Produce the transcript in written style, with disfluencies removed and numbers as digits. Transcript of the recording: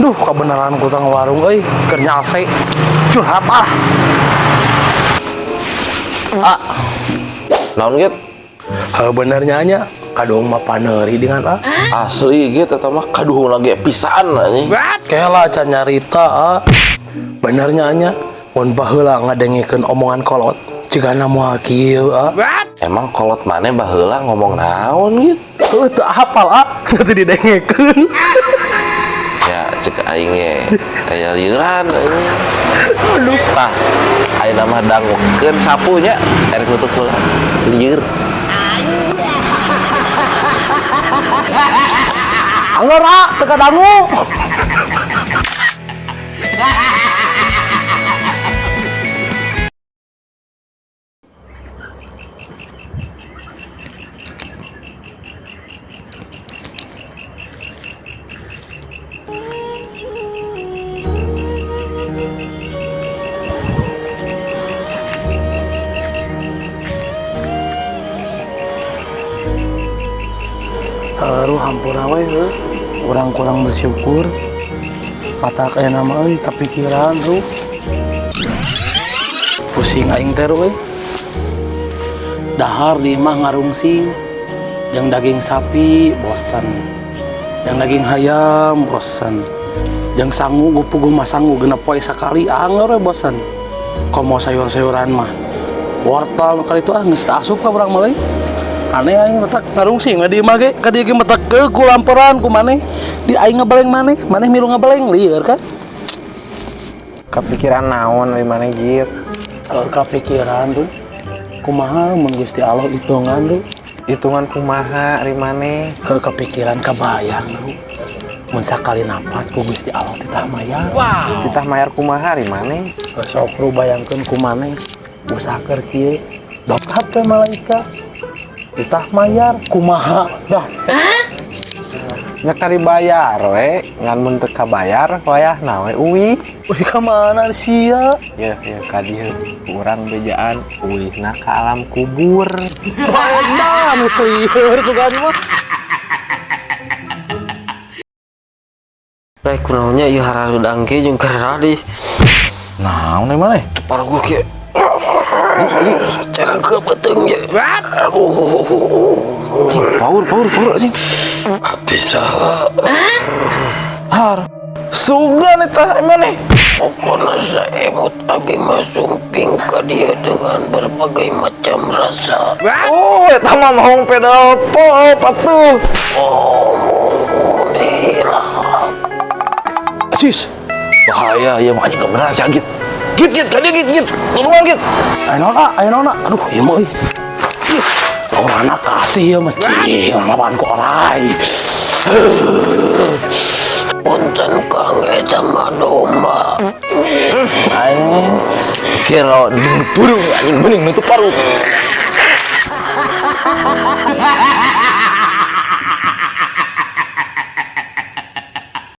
Duh, kebenaran ku tang warung euy, keur nyalse. Curhat ah. Ah, Naon gitu? heuh benernya nya kaduhung mah paneuri dengan ah. Asli gitu eta mah kaduhung lagi pisan anjing. Kela can nyarita ah. Benernya nya mun baheula ngadengekeun omongan kolot jigana moal kieu ah. Emang kolot maneh baheula ngomong naon gitu? Heuh teu hafal ah, teu didengekeun. Ya cek aing ge aya liuran anjing. Aduh, tah ayeuna mah dangukeun sapunya erek nutup heula. Lieur. Angger ah, teu kadangu. Aduh, hampura we heuh. Urang kurang bersyukur. Mata kaya nama euy kapikiran tuh. Pusing aing teh euy. Dahar di imah ngarungsing. Jeung daging sapi bosan. Jeung daging hayam bosan. Jeung sangu gupuguh mah sangu genep poe sakali angeur we bosan. Komo sayur-sayuran mah. Wortel kali itu ah geus teu asup ka urang mah euy. Aneh aing matak ngarungsing di imah ge ka dieu ge matak ke ku lamperan ku maneh di aing ngebeleng maneh maneh milu ngebeleng lieur kan. Kepikiran naon di mana gitu? Kapikiran tuh kumaha mun Gusti Allah hitungan tuh. Hitungan kumaha di mana? Ke kepikiran kebayang tuh mun sakali napas ku Gusti Allah titah mayar. Titah mayar kumaha di mana? Sok lu bayangkeun ku maneh usaha keur kieu dokat teh malaikat titah mayar kumaha dah. Nya kari bayar we, ngan mun teu kabayar wayahna we uwi. Wih ka mana sia? Ya ya ka dieu urang bejaan uwihna ka alam kubur. Edan lieur sugan mah. Rek kunaonnya ieu hararudang kieu jeung kararadi. Naon ieu maneh? Teu kieu. Cerang ke beuteung ye. Aduh. Power power power anjing. Abdi saha? Har. Sugan eta maneh. Pokona saemut abi mah sumping ka dieu dengan berbagai macam rasa. Oh, eta mah maung pedal pop atuh. Oh, lahap. Acis. Bahaya ieu mah anjing kebenaran si Agit. Git git ka dieu git git. Tulungan git. Ayo naon ah, ayo naon ah. Aduh, ieu mah euy. Ih, orangna kasih ieu mah cing, lawan ku orai. Punten Kang eta mah domba. Anjing. Kira burung anjing mending nutup parut.